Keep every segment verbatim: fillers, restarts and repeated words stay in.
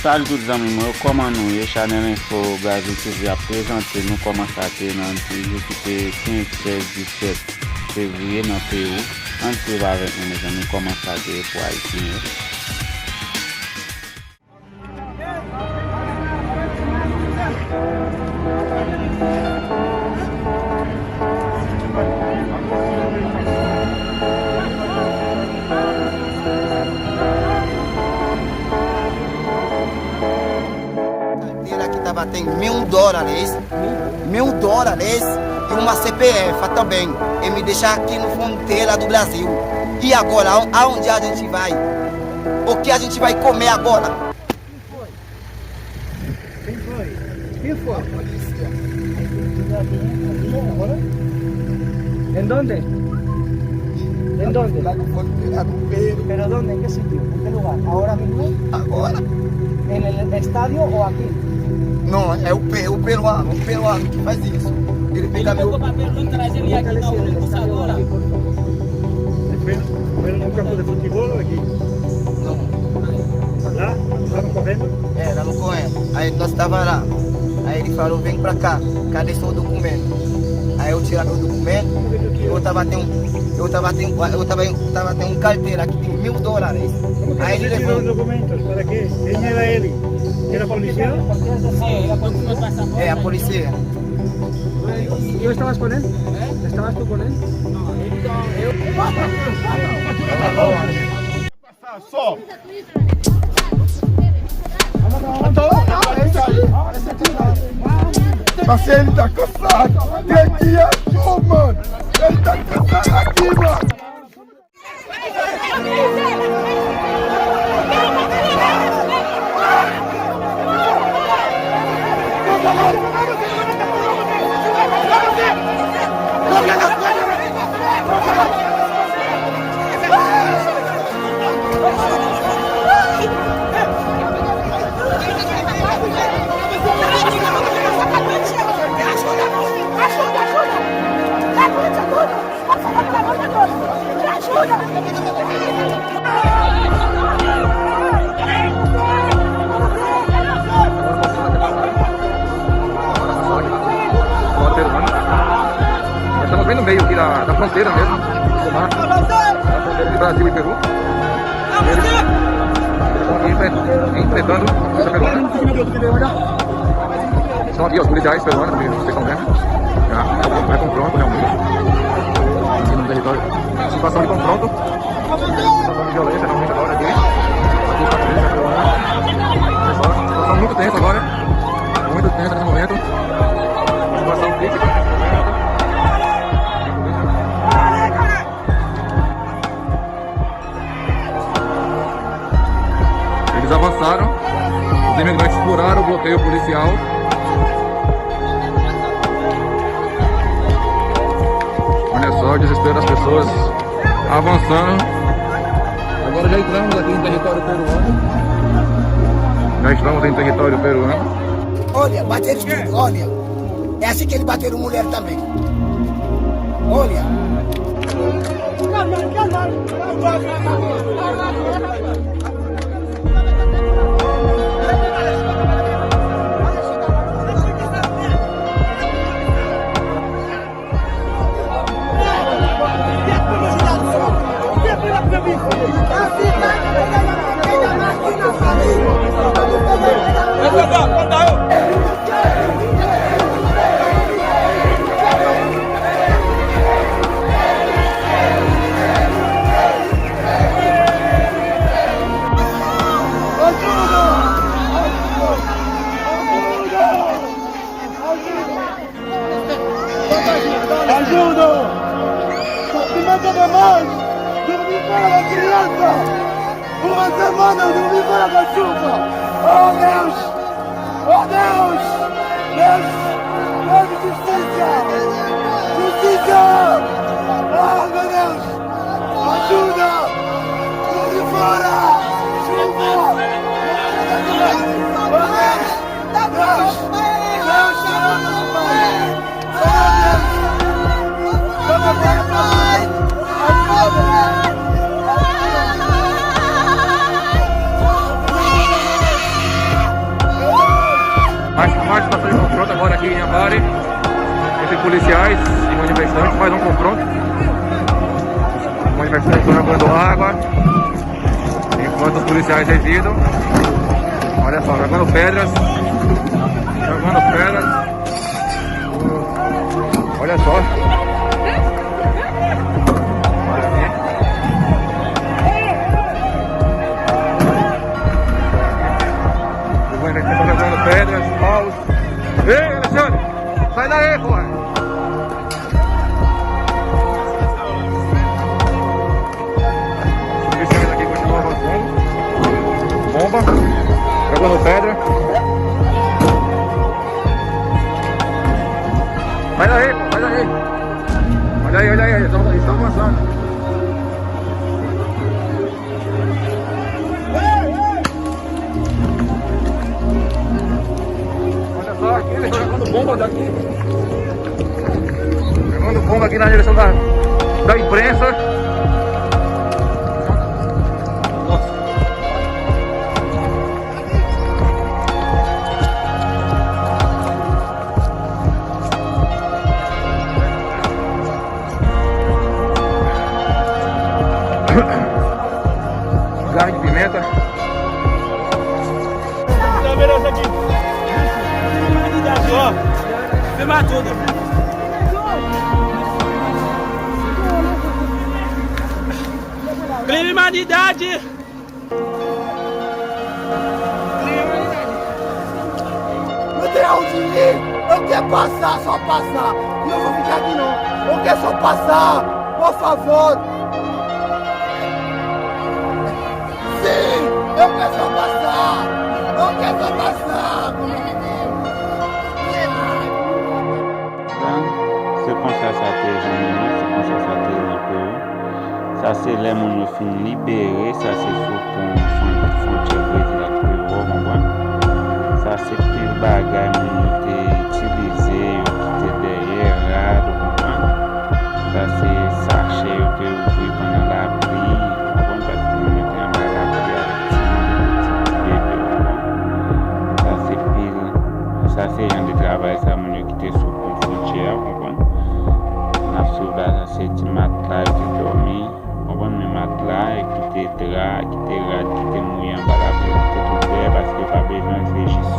Salut tout zanmi mwen yo, kòman nou ye? Chanèl Enfo Brazil T V ap prezante nou kòman sa te ye nan ti jou ki te kenz, sèz, disèt fevriye nan peyi w. Ann swiv avèk nou, mezanmi, kòman sa te ye pou Ayisyen yo. Carteira aqui tava tem mil dólares, mil dólares e uma C P F também. E me deixa aqui no fundo dela do Brasil. E agora, a- aonde a gente vai? O que a gente vai comer agora? Quem foi? Quem foi? ¿En dónde? ¿En dónde? ¿Pero dónde? ¿En qué sitio? ¿En qué lugar? ¿Ahora mismo? Agora. ¿En el estadio o aquí? Não, é o Pe-, o peruano, o peruano que faz isso. Ele fica meio. Foi, foi num campo de futebol ou aqui? Não. Lá? Lá no correndo? É, lá no correndo. Aí nós tava lá. Aí ele falou, vem pra cá. Cadê seu documento? Aí eu tirar meu documento. Eu tava tem um, eu tava tem, eu tava, tava tem um carteira aqui tem mil dólares. Como que você tirou os documentos? Para quê? Quem era ele? Era policial? É, a polícia. ¿Tú estabas con él? ¿Estabas tú con él? Só. Então, é isso aí. Parceiro, ele tá cansado. Tem que achou, mano. Ele tá cansado aqui, mano. Estamos bem no meio aqui da, da fronteira mesmo, do mar. Da fronteira de Brasil e Peru. Eles, eles estão aqui enfre-, enfrentando a polícia peruana. Estão aqui os policiais peruanos, como vocês estão vendo. Já, é confronto realmente. Aqui no território. Situação de confronto. Situação de violência realmente agora aqui. Aqui está a polícia peruana. Situação muito tensa agora. Muito tensa nesse momento. Situação crítica. Eles avançaram. Os imigrantes furaram o bloqueio policial. Olha só o desespero das pessoas avançando. Agora já entramos aqui em território peruano. Já estamos em território peruano. Olha, bater tudo, olha. É assim que ele bateu no mulher também. Olha. Ajuda! Sofrimento demais! Dormi fora da criança! Uma semana eu dormi fora da chuva! Oh Deus! Oh Deus! Deus! Deus, justiça! Justiça! Ah, meu Deus! Ajuda! Dormi fora! Chuva! Oh Deus! Em Ambari, entre policiais e manifestantes, mais um confronto. Os manifestantes estão jogando água, enquanto os policiais revidam. Olha só, jogando pedras, jogando pedras. Olha só. Olha aqui. Os manifestantes estão jogando pedras, paus. Ei, Alexandre! Sai daí, porra! Os policiais aqui continuam avançando. Bomba. Jogando pedra. Sai daí, pô, sai daí. Olha aí, olha aí, eles estão, eles estão avançando. Olha só, aqui, eles estão jogando bomba daqui. Jogando bomba aqui na direção da, da imprensa. Nossa. Gás de pimenta. Câmera aqui. Ó, filma tudo. Crime humanidade. Mete a ou di wi. Oke, pa sa, só pa sa. Yo vou ficar aqui não. Oke, só pa sa. Por favor. Sim, eu quero só passar. Eu quero só passar. Sa, se konsa sa te ye nan, se konsa sa te ye nan peyi. Sa se lè moun yo fin libere, sa se sou pon fwon-, fwontyè Brezil ak Peyi, w konprann? Sa se pil bagay moun yo te itilize, yo kite dèyè, rad, w konprann? Sa se sachè yo te ouvri pandan lapli, w konprann? Paske moun yo te anba lapli avèk timoun, ti bebe, w konprann? Sa se pil, sa se jan de travay sa moun yo kite sou pon fwontyè a, w konprann? N ap swiv la, sa se ti matla yo te dòmi, w konprann, men matla, e kite dra, kite rad, kite mouye anba lapli, kite tout dèyè, paske yo pa bezwen, se jis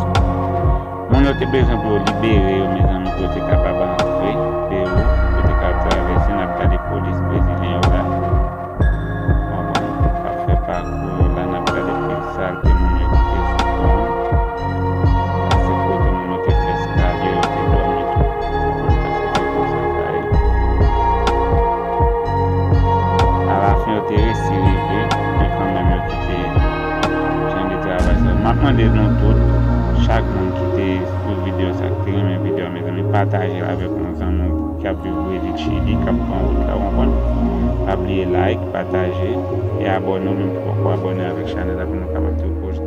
moun yo te bezwen pou yo libere yo, mezanmi, pou yo te kapab antre Peru, pou yo te kapab travèse, n ap gade polis brezilyen yo la. Konprann? K ap fè pakou yo la, n ap gade pil salte moun yo kite sou pon an. Sa se kote moun yo te fè eskalye, yo te dòmi tou. Konprann? Paske se konsa sa ye. Alafen, yo te resi rive, men kanmenm yo kite jan de travay sa. M ap mande nou tout, chak moun ki te sou videyo sa, ki te renmen videyo a, mezanmi, pataje l avèk yon zanmi w ki ap viv Brezil, Chili, k ap pran wout la, w konprann? Pa bliye like, pataje e abòne w menm ki poko abòne avèk chanèl la pou nou kapab toujou poste